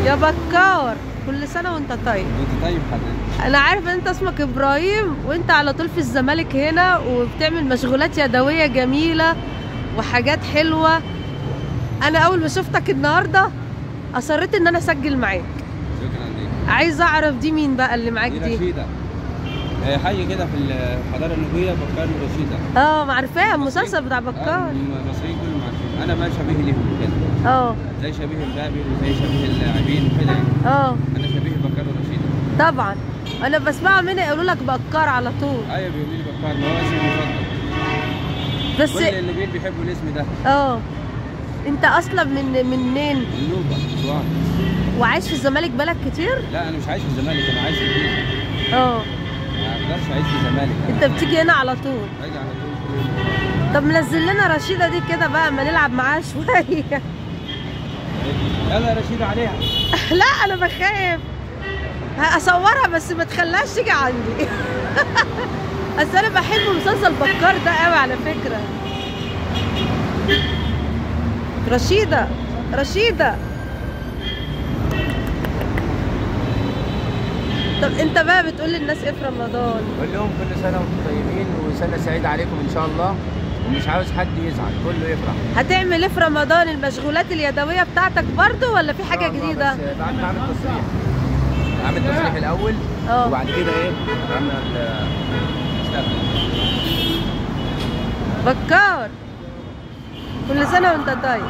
يا بكار، كل سنة وانت طيب. وانت طيب حضرتك. انا عارف ان انت اسمك ابراهيم وانت على طول في الزمالك هنا وبتعمل مشغولات يدوية جميلة وحاجات حلوة. انا اول ما شفتك النهارده اصريت ان انا اسجل معاك. شكرا ليك. عايزه اعرف دي مين بقى اللي معاك دي؟ دي رشيده، حي كده في الحضارة النوبيه، بكار ورشيده. اه عارفاها، المسلسل بتاع بكار. المصريين كلهم عارفين. انا بقى شبيه ليهم كده. اه زي شبيه مبابي وزي شبيه اللاعبين وكده يعني. اه انا شبيه بكار ورشيده. طبعا انا بسمعه مني يقولوا لك بكار على طول. ايوه بيقولوا لي بكار، ما هو اسمي المفضل. بس كل اللي بيحبوا الاسم ده. اه انت اصلا من منين؟ من النوبة، اسوان. وعايش في الزمالك بالك كتير؟ لا انا مش عايش في الزمالك، انا عايش في الجيزة. اه ما اقدرش اعيش في الزمالك. انت بتيجي هنا على طول؟ باجي على طول. طب نزل لنا رشيده دي كده بقى اما نلعب معاها شوية. يلا يا رشيده عليها. لا انا بخاف، هصورها بس ما تخليهاش تيجي عندي. اصل انا بحب مسلسل بكار ده قوي على فكرة. رشيده رشيده. طب انت بقى بتقول للناس ايه في رمضان؟ بقول لهم كل سنة وانتم طيبين وسنة سعيدة عليكم ان شاء الله، ومش عاوز حد يزعل، كله يفرح. هتعمل ايه في رمضان؟ المشغولات اليدوية بتاعتك برضو ولا في حاجة جديدة؟ بس بعد ما اعمل تصريح، اعمل تصريح الاول. وبعد كده ايه؟ اعمل بكار. كل سنة وانت طيب.